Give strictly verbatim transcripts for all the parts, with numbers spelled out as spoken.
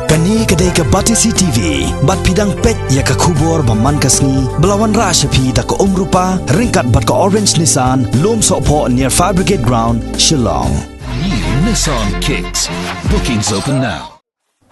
Kane ka dei ka Batesi T V, bad phi dang peit ïa ka khubor ba man ka sngi, ba la wanrah sha phi da ka Umrupa, ryngkat bad ka Orange Nissan, Lumsohphoh near Fire Brigade Ground, Shillong. New Nissan Kicks. Bookings open now.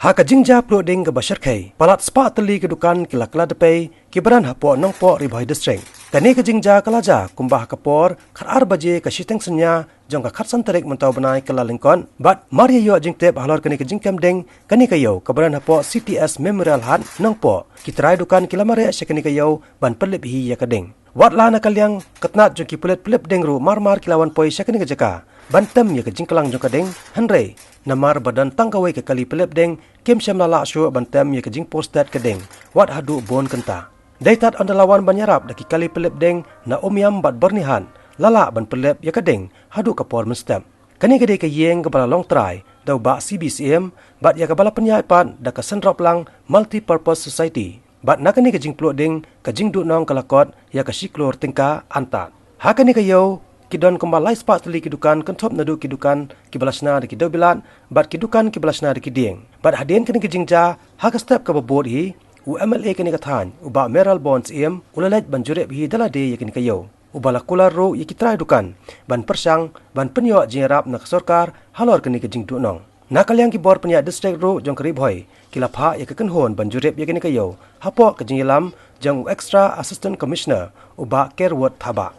Ha ka jingjia pluh ding kaba shyrkhei, palat spah tylli ki dukan ki la kylla dpei, kiba don hapoh Nongpoh, Ri Bhoi District. Kane ka jingjia ka la jia kumba ha ka por khatar baje ka shiteng synñia jong ka khatsan tarik mynta u bnai Kyllalyngkot, bad mar ïa ïoh jingtip halor kane ka jingkem ding, kane ka ïew kaba don hapoh C T S Memorial Hut, Nongpoh, ki trai dukan ki la mareh sha kane ka ïew ban pynlip hi ïa ka ding. Wat la na ka liang ka tnat jong ki pulit pynlip ding ruh mar mar ki la wan poi sha kane ka jaka ban tem ïa ka jingklang jong ka ding, hynrei namar ba don tang kawei ka kali pynlip ding, kim shym la lah shuh ban tem ïa ka jingpur stet ka ding wat haduh bun kynta. Dei tad ynda la wan ban ïarap da ki kali pynlip ding na Umiam bad Byrnihat, la lah ban pynlip ïa ka ding haduh ka por mynstep. Kane ka dei ka ïing kaba la long trai da u Bah C B Syiem, bad ïa kaba la pynïaid pat da ka Synroplang Multipurpose Society. Bad na kane ka jingpluh ding, ka jingduhnong ka la kot ïa ka shi klur tyngka antad. Ha kane ka ïew ki don kumba lai spah tylli ki dukan, kynthup naduh ki dukan kiba la shna da ki dewbilat bad ki dukan kiba la shna da ki dieng. Bad hadien kane ka jingjia, ha ka step kaba bud hi, u M L A kane ka thaiñ, u Bah Mayralborn Syiem, u la leit ban jurip hi da lade ïa kane ka ïew. Uba la kular ruh ïa ki trai dukan ban pyrshang ban pynïoh jingïarap na ka sorkar halor kane ka jingduhnong. Na ka liang ki bor pynïaid district ruh jong ka Ri Bhoi ki la phah ïa ka kynhun ban jurip ïa kane ka ïew hapoh ka jingïalam jong u Extra Assistant Commissioner, u Bah Kerwot Thabah.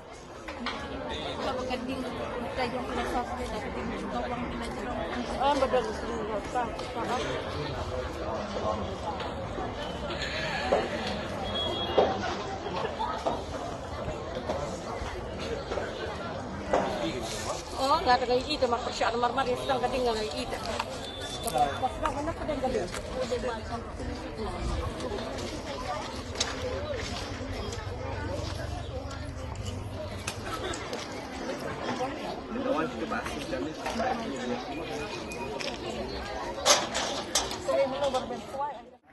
Oh, nga ta ngai ita ma pyrshah mar mar ïa sdang ka ding nga ngai ita.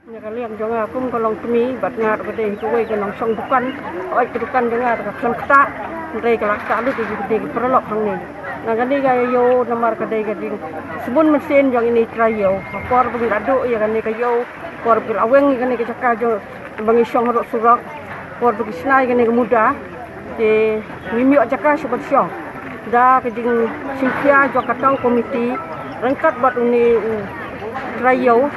Na ka liang jong nga kum ka longkmie, bad nga ruh ka dei kawei ka nongshong dukan. Hooid, ka dukan jong nga ka khlem ktah, hynrei ka la ktah lut ïa ki, ka dei ki paralok hangne. Na kane ka ïew namar ka dei ka jingsbun mynsiem jong ine i trai ïew. Ha por ba ngi la duh ïa kane ka ïew, por ba ki la weng ïa kane ka jaka jong ba ngi shong harud surok, por ba ki shna ïa kane ka muda, te ngim ïoh jaka shuh ban shong. Da ka jingshimkhia jong kata u komiti ryngkat bad une u trai ïew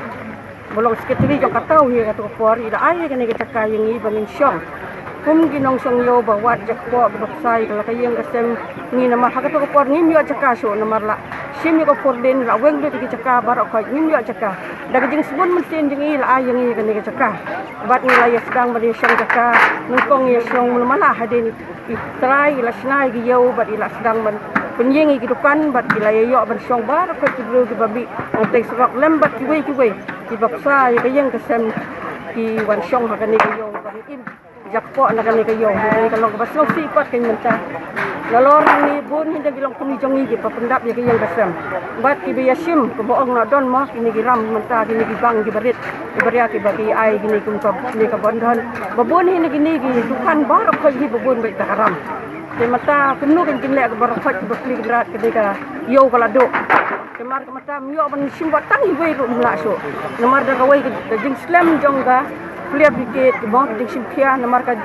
ba long sekretari jong kata u, ïa kata ka por i la ai ïa kane ka jaka ïa ngi ba ngin shong. Kum ki nongshong ïew ba wad jakpoh, ba bsa ïa ka la ka ïing ka sem ngi, namar ha kata ka por ngim ïoh jaka shuh, namar la shim ïa ka four lane, la weng beit ki jaka baroh khoit, ngim ïoh jaka. Da ka jingsbun mynsiem jong ngi la ai ïa ngi kane ka jaka. Bad ngi la ïa sdang ban ïa shong jaka nyngkong, ïa shong mala mala hadien i trai i la shna ïa ki ïew bad i la sdang ban pynïeng ïa ki dukan bad ki la ïa ïoh ban shong baroh khoit ki briew kiba mih hangtei surok lem bad kiwei kiwei kiba bsa ïa ka ïing ka sem, ki wan shong ha kane ka ïew ban im jakpoh na kane ka ïew. Kane ka long kaba sngewsih pat ka mynta. Nalor hangne bun hi na ki longkmie jong ngi kiba pyndap ïa ka ïing ka sem. Bad kiba ïa shim, kaba ong na don mo, kine ki ram mynta, kine ki bang kiba rit, kiba ria, kiba ki ai kine kum ka, kine ka bandhon. Ba bun hi na kine ki dukan baroh khoit hi ba bun beit da ka ram. Te mynta kumno kan kin leh ka baroh khoit kiba plie kynrad ka dei ka ïew ka la duh. Te mar ka mynta ym ïoh ban shim ba tang iwei ruh ym lah shuh. Namar da kawei ka, ka jingslem jong ka fire brigade, ka bong ka jingshim khia, namar ka,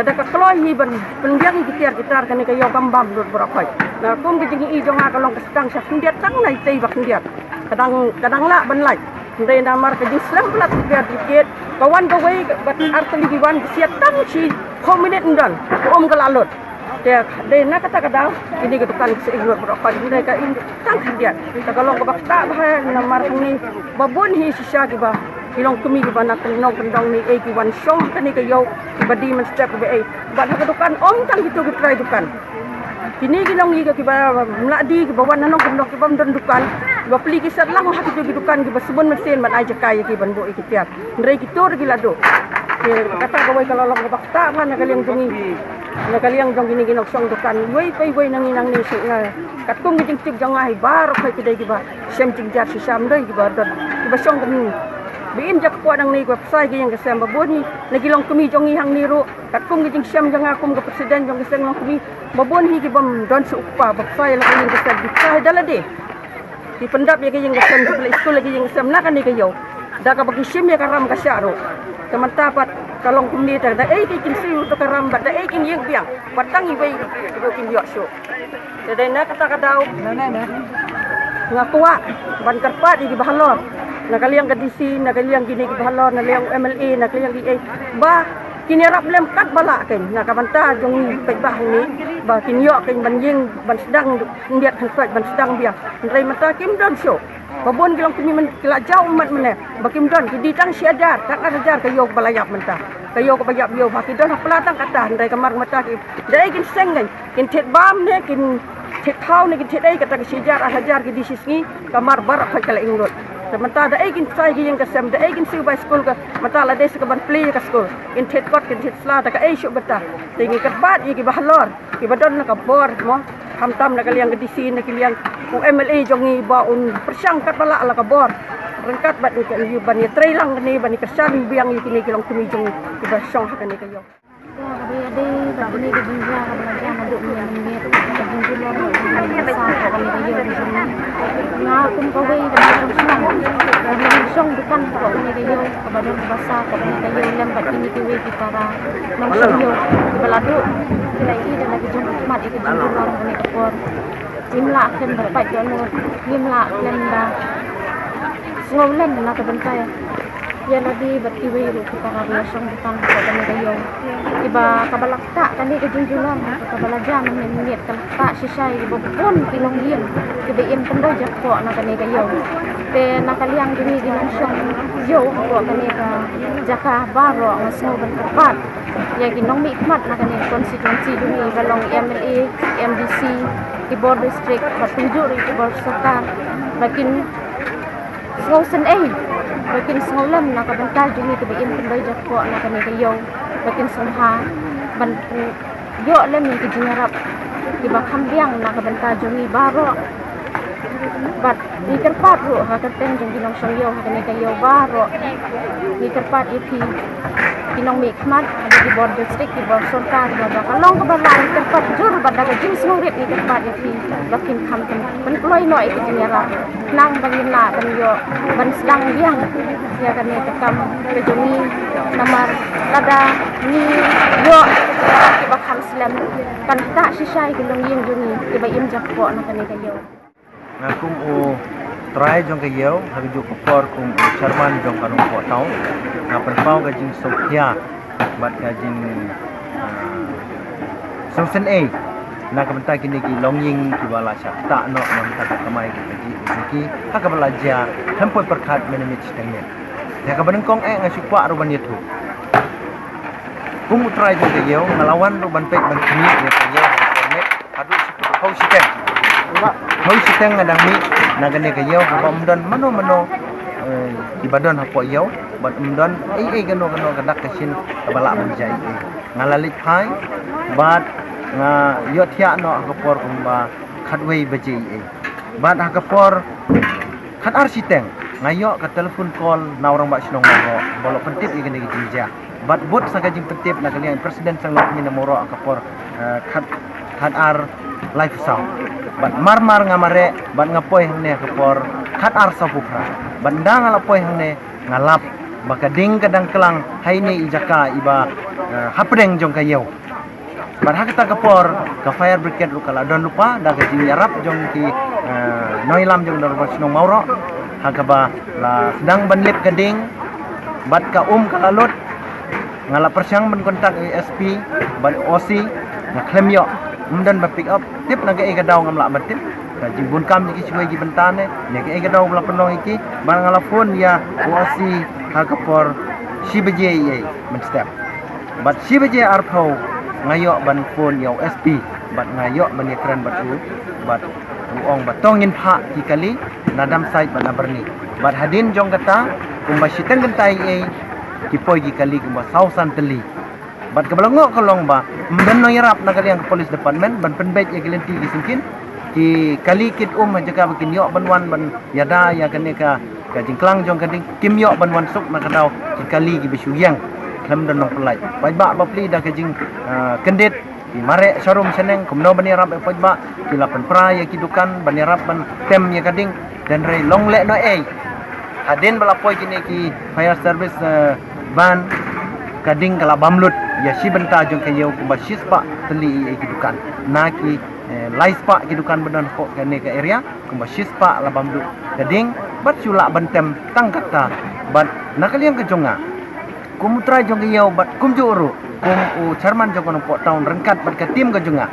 da ka kloi hi ban pynbiang hi ki tiar ki tar, kane ka ïew kam bam lut baroh khoit. Na kum ka jingïohi jong nga ka long ka sdang sha khyndiat, tang na itei ba khyndiat. Ka dang, ka dang lah ban lait. Hynrei namar ka jingslem palat ka fire brigade, ka wan kawei bad ar tylli ki wan, ka siat tang shi phew minit ym don, ka um ka la lut. Te dei na kata ka daw kine ki dukan ki sa ing lut baroh khoit, hynrei ka ing tang khyndiat. Te ka long kaba ktah bha namar hangne ba bun hi shisha kiba, ki longkmie kiba na kyndong kyndong ne ei ki wan shong kane ka ïew, kiba die mynstep kiba ei. Bad ha ka dukan ym tang kito ki trai dukan. Kine ki nongïalam kiba ym lah die, kiba wan na nongkyndong, kiba ym don dukan, kiba plie ki sat lang ha kito ki dukan kiba sbun mynsiem ban ai jaka ïa ki ban buh ïa ki tiar. Hynrei kito ruh ki la duh. Te kata kawei ka la long kaba ktah bha na ka liang jong ngi. Na ka liang jong kine ki nongshong dukan. Iwei pa iwei na ngi nangne shu nga. Katkum ki jingtip jong nga hi baroh khoit ki dei kiba shem jingjia shisha, ym dei kiba don, kiba shong kane. Ba im jakpoh nangne, kiba bsa ïa ka ïing ka sem, ba bun hi na ki longkmie jong ngi hangne ruh. Katkum ki jingshem jong nga kum ka president jong ka seng longkmie, ba bun hi kibym don shuh u kpa, ba bsa ïa la ka ïing ka sem, ki bsa hi da lade. Ki pyndap ïa ka ïing ka sem, ki pynleit skul ïa ka ïing ka sem na kane ka ïew. Da kaba ki shim ïa ka ram ka shah ruh. Te mynta pat ka long kumne, te da ei ki kin siew to ka ram bad da ei kin ïeng biang. Bad tang iwei ruh kin ïoh shuh. Te dei na kata ka daw nga kwah ban kyrpad ïa ki bahalor, na ka liang ka D C, na ka liang kine ki bahalor, na liang M L A, na ka liang ki ei, ba kin ïarap lem katba lah kein na ka bynta jong ngi paidbah hangne, ba kin ïoh kein ban ïeng, ban sdang, ym biang khan shuh ban sdang biang. Hynrei mynta kim don shuh. Ba bun ki longkmie mynta ki la jaw ummat mynne ba kim don, ki die tang shi hajar, tang ar hajar ka ïew kaba la ïap mynta. Ka ïew kaba ïap ïew ba ki don ha pla tang kata, hynrei ka mar mynta ki, da ei kin seng kein, kin thied bam ne kin thied thaw ne kin thied ei, kata ka shi hajar ar hajar ki die shi sngi, ka mar baroh khoit ka la ing lut. Te mynta da ei kin shai ki ïing ka sem, da ei kin siew bai skul, ka mynta la dei sa ka ban plie ka skul, kin thied kot, kin thied sla, da kaei shuh bynta. Te ngi kyrpad ïa ki bahalor, ki ba don na ka bor mo, khamtam na ka liang ka D C, na ka liang u M L A jong ngi, ba un pyrshang katba lah la ka bor ryngkat bad ngi, ka ïa ban ïatreilang kane, ban ïa kyrshan biang ïa kine ki longkmie jong ngi ki ba shong ha kane ka ïew. Kaba ïadei bad kane ka jingjia kaba la jia naduh mynmiet, ka jingjulor ka basa hapoh kane ka ïew ka jong ngi. Nga kum kawei ka nongshong shnong, ka nongshong dukan hapoh kane ka ïew, kaba don ka basa hapoh kane ka ïew lem bad kine kiwei ki para nongshong ïew kiba la duh, ki la ïohi da la ki jong ki khmat ïa ka jingjulor ha kane ka por. Ngim lah khlem da pait dohnud, ngim lah khlem da sngewlem na ka bynta ïa lade bad kiwei ruh ki para ba ïashong dukan hapoh kane ka ïew. Kiba, kaba la ktah kane ka jingjulor, kaba la jia mynmiet mynmiet, ka la ktah shisha ïa kiba bun ki longïing kiba im pyndonkam hapoh na kane ka ïew. Te na ka liang jong ngi ki nongshong ïew hapoh kane ka jaka baroh nga sngew ban kyrpad ïa ki nongmihkhmat na kane ka constituency jong ngi, ba long M L A, M D C, ki bor district bad kumjuh ruh ki bor sorkar, ba kin sngewsynei, ba kin sngewlem na ka bynta jong ngi kiba im pyndonkam hapoh na kane ka ïew, ba kin sngewbha ban ïoh lem ïa ki jingïarap kiba kham biang na ka bynta jong ngi baroh. Bad ngi kyrpad ruh ha ka kyrteng jong ki nongshong ïew ha kane ka ïew baroh, ngi kyrpad ïa phi ki nongmihkhmat, ha ki bor district, ki bor sorkar, ba ka long kaba lah, ngi kyrpad jur bad da ka jingsngewrit ngi kyrpad ïa phi ba kin kham pyn-, pynkloi noh ïa ki jingïarap, khnang ba ngin lah ban ïoh ban sdang biang ïa kane ka kam ka jong ngi. Namar lada ngi ïoh kiba kham slem, kan ktah shisha ïa ki longïing jong ngi kiba im jingkoit na kane ka ïew. Nga kum u trai jong ka ïew, ha kajuh ka por kum u chairman jong ka Nongpoh Town, nga pynpaw ka jingsngewkhia bad ka jing, ah, sngewsynei na ka bynta kine ki longïing kiba la shah ktah noh na ka bynta ka kamai ka kajih ka jong ki, ha kaba la jia khlem poi pyrkhat mynmiet shiteng miet. Ïa kaba nyngkong eh nga shu kwah ruh ban ïathuh. Kum u trai jong ka ïew nga la wan ruh ban peit ban khmih ïa ka ïew ha ka por miet haduh shiphew shiteng. Phew shiteng nga dang mih na kane ka ïew kaba ym don mano mano, eh, kiba don hapoh ïew bad ym don ei ei kano kano ka dak ka shin kaba lah ban jia ei ei. Nga la leit phai bad nga ïohthiah noh ha ka por kumba khatwei baje ei ei. Bad ha ka por khatar shiteng nga ïoh ka telephone call na u rangbah shnong Mawroh ba la pyntip ïa kane ka jingjia. Bad bud sa ka jingpyntip na ka liang president Seng Lok Mina Mawroh ha ka por, eh, khat, khatar laiphew saw. Bad mar mar nga mareh bad nga poi hangne ha ka por khatar sawphew phra. Bad ynda nga la poi hangne nga lap ba ka ding ka dang klang ha ine i jaka iba, eh, hapdeng jong ka ïew. Bad ha kata ka por ka fire brigade ruh ka la don lypa da ka jingïarap jong ki, eh, nongïalam jong ka Dorbar Shnong Mawroh, ha kaba la sdang ban lip ka ding bad ka um ka la lut. Nga la pyrshang ban contact ïa u S P bad u O C, nga khlem ïoh, ym don ba pick up. Tip na kaei ka daw ngam lah ban tip. Ka jingbun kam jong ki shuwei ki bynta ne, ne kaei ka daw ba la pynlong ïa ki. Bad nga la phone ïa u O C ha ka por shi baje ïa mynstep. Bad shi baje arphew nga ïoh ban phone ïa u S P bad nga ïoh ban ïakren bad u, bad u ong ba to ngin phah ki kali na Damsait bad na Byrni. Bad hadien jong kata kumba shiteng kynta ïa ei ki poi ki kali kumba saw san tylli. Bad kaba la ngoh ka long ba ym don nongïarap na ka liang ka police department ban pynbeit ïa ki lynti ki syngkien. Ki kali kit um ha jaka ba kin ïoh ban wan ban ïada ïa kane ka, ka jingklang jong ka ding, kim ïoh ban wan suk na ka daw ki kali kiba shu ïeng khlem don nongpyllait. Paidbah bapli da ka jing, ah, kyndit ki mareh sharum shaneng, kumno ban ïarap ïa paidbah, ki la pynpra ïa ki dukan ban ïarap ban tem ïa ka ding. Hynrei long lehnohei Hadien ba la poi kine ki fire service, eh, van, ka ding ka la bam lut ïa shi bynta jong ka ïew kumba shispah tylli ïa ki dukan. Na ki, eh, laispah ki dukan ba don hapoh kane ka area, kumba shispah la bam lut ka ding, bad shu lah ban tem tang katta. Bad na ka liang ka jong nga, kum u trai jong ka ïew bad kumjuh ruh kum u chairman jong ka Nongpoh Town ryngkat bad ka team ka jong nga,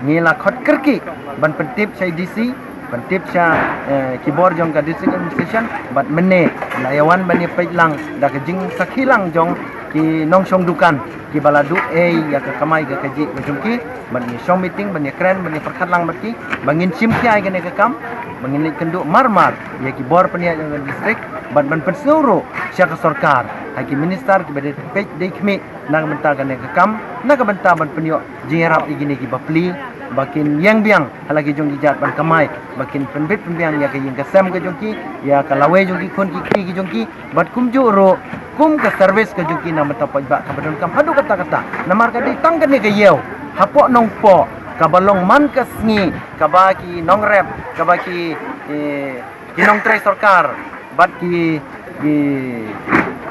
ngi la khot kyrkieh ban pyntip sha i D C, pyntip sha, eh, ki bor jong ka District Administration, bad mynne la ïa wan ban ïa peit lang da ka jingsakhi lang jong ki nongshong dukan kiba la duh ei ïa ka kamai ka kajih ka jong ki, bad ngi shong meeting ban ïa kren ban ïa pyrkhat lang bad ki ba ngin shim khia ïa kane ka kam, ba ngin leit kynduh mar mar ïa ki bor pynïaid jong ka district, bad ban pynsngew ruh sha ka sorkar, ha ki minister kiba dei peit dei khmih na ka bynta kane ka kam, na ka bynta ban pynïoh jingïarap ïa kine kiba pli, ba kin ïeng biang ha la ki jong ki jait ban kamai, ba kin pynbit pynbiang ïa ka ïing ka sem ka jong ki, ïa ka lawei jong ki khun ki kti ki jong ki, bad kumjuh ruh kum ka service ka jong ki na ka bynta paidbah kaba donkam haduh katta katta. Namar ka dei tang kane ka ïew hapoh Nongpoh kaba long man ka sngi, kaba ki nongrep, kaba ki, eh, ki nongtrei sorkar bad ki, ki,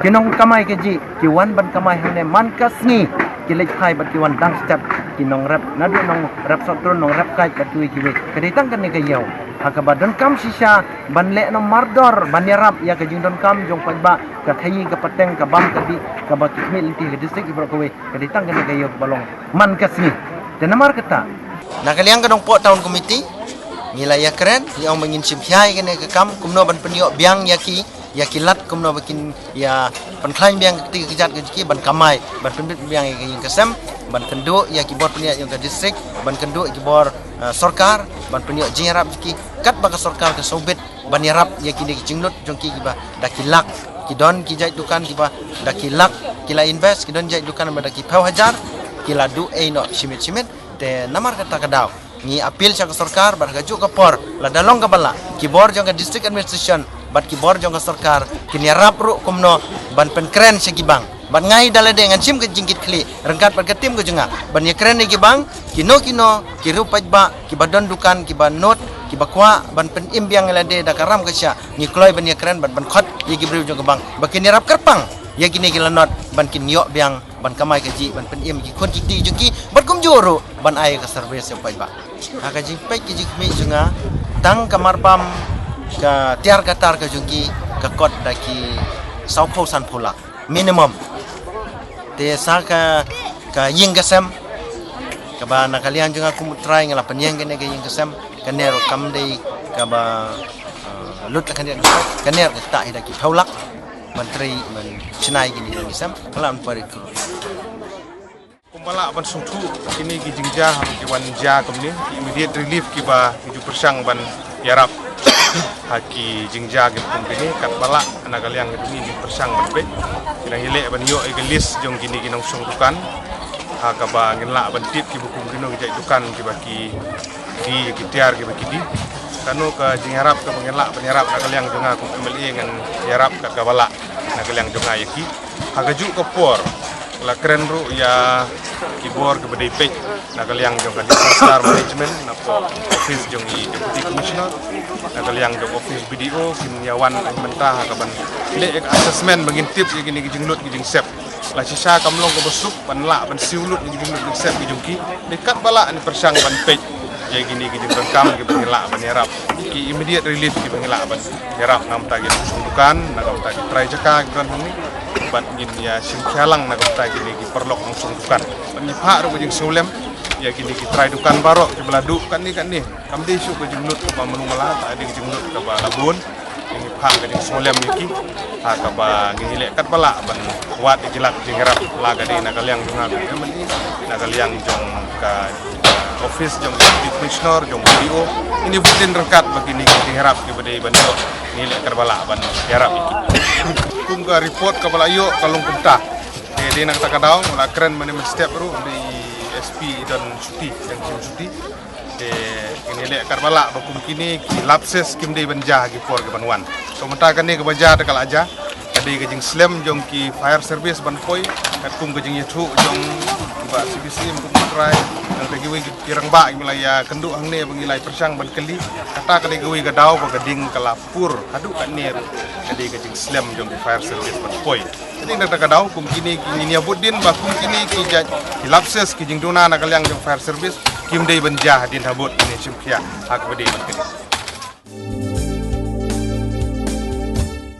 ki nongkamai kajih ki wan ban kamai hangne man ka sngi, ki leit phai bad ki wan dang step, ki nongrep naduh nongrep sawtrun, nongrep kait bad kiwei kiwei. Ka dei tang kane ka ïew ha kaba donkam shisha ban leh noh mardor ban ïarap ïa ka jingdonkam jong paidbah, ka khaïi ka pateng, ka bam ka dih kaba ki khmih lynti ha ka district baroh kawei. Ka dei tang kane ka ïew ba long man ka sngi. Te namar kata, na ka liang ka Nongpoh Town Committee, ngi la ïa kren, ngi ong ba ngin shim khia ïa kane ka kam, kumno ban pynïoh biang ïa ki, ïa ki lad, kumno ba kin ïa pynkhlaiñ biang ka kti ka jait ka jong ki ban kamai, ban pynbit pynbiang ïa ka ïing ka sem, ban kynduh ïa ki bor pynïaid jong ka district, ban kynduh ïa ki bor, eh, sorkar ban pynïoh jingïarap jong ki, katba ka sorkar ka sngewbit ban ïarap ïa kine ki jinglut jong ki kiba da ki lak, ki don ki jait dukan kiba da ki lak ki la invest, ki don jait dukan ba da ki phew hajar, ki la duh ei noh shimit shimit. Te namar kata ka daw ngi appeal sha ka sorkar bad ha kajuh ka por, lada long kaba lah, ki bor jong ka District Administration bad ki bor jong ka sorkar kin ïarap ruh kumno ban pynkren sha ki bank. Bad nga hi da lade ngan shim ka jingkitkhlieh ryngkat bad ka team ka jong nga ban ïakren ïa ki bank, kino kino ki riew paidbah kiba don dukan, kiba nud, kiba kwah ban pynim biang ïa lade da ka ram ka shah, ngi kloi ban ïakren bad ban khot ïa ki briew jong ka bank ba kin ïarap kyrpang ïa kine ki lanot ban kin ïoh biang ban kamai kajih, ban pynim ki khun ki kti jong ki, bad kumjuh ruh ban ai ka service ïa u paidbah. Ha ka jingpeit ka jingkhmih jong nga, tang ka marbam, ka tiar ka tar ka jong ki, ka kot da ki sawphew sanphew lak minimum. Te sa ka, ka ïing ka sem kaba na ka liang jong nga kum u trai nga la pynïeng kane ka ïing ka sem, kane ruh kam dei kaba, eh, lut la kane, kane ruh ka ktah hi da ki phew lak ban trei ban shna ïa kine ki ïing ki sem, ka la ban pari kru. Kumba lah ban sngewthuh kine ki jingjia haba ki wan jia kumne, ki immediate relief kiba ki ju pyrshang ban ïarap ha ki jingjia kiba kum kine, katba lah na ka liang ka jong ngi ju pyrshang ban peit. Ki dang ïaleh ban ïoh ïa ka list jong kine ki nongshong dukan ha kaba ngin lah ban tip kiba kum kino ki jait dukan kiba ki die, ki tiar kiba ki die. Kano ka jingïarap kaba ngin lah ban ïarap na ka liang jong nga kum M L A ngan ïarap kat kaba lah na ka liang jong nga ïa ki. Ha kajuh ka por la kren ruh ïa ki bor kiba dei peit na ka liang jong ka disaster management, na ka office jong i Deputy Commissioner, na ka liang jong office B D O, kin ïa wan mynta ha kaban leh ïa ka assessment ba ngin tip ïa kine ki jinglut ki jingsep. La shisha kam long kaba suk ban lah ban siew lut ïa ki jinglut jingsep ki jong ki. Dei katba lah ngi pyrshang ban peit ïa kine ki jingdonkam kiba ngi lah ban ïarap, ki immediate relief kiba ngi lah ban ïarap na ka bynta ki nongshong dukan, na ka bynta ki trai jaka kiba don hangne. Bad ngin ïa shim khia lang na ka bynta kine ki paralok nongshong dukan. Bad ngi phah ruh ka jingsngewlem ïa kine ki trai dukan baroh kiba la duh katne katne. Kam dei shuh ka jinglut kaba malu mala, tang dei ka jinglut kaba la bun. Ngi phah ka jingsngewlem ïa ki ha kaba ngi leh katba lah ban wad ïa ki lad jingïarap, la ka dei na ka liang jong nga kum M L A, na ka liang jong ka, uh, office jong Deputy Commissioner, jong B D O. Ngi bud dien ryngkat ba kine ki jingïarap kiba dei ban ïoh, ngi leh katba lah ban ïarap ïa ki. Kum ka report kaba la ïoh ka long kumta. Te dei na kata ka daw nga la kren mynne mynstep ruh, dei S P don shuti, dang shim shuti. Te ngin ïaleh katba lah ba kum kine ki lapses kim dei ban jia ha ki por kiban wan. To mynta kane kaba jia te ka la jia. Ka dei ka jingslem jong ki fire service ban poi katkum ka jingïathuh jong ki bah C B C, kum Matrai, nangta kiwei ki rangbah ki la ïakynduh hangne ba ngi la pyrshang ban kylli. Kata ka dei kawei ka daw ba ka ding ka la pur haduh katne ruh. Ka dei ka jingslem jong ki fire service ban poi. Kane nangta ka daw kum kine ki ngin ïa bud dien ba kum kine ki jait ki lapses ki jingduna na ka liang jong fire service kim dei ban jia hadien habud kine shim khia ha kaba dei ban kylli.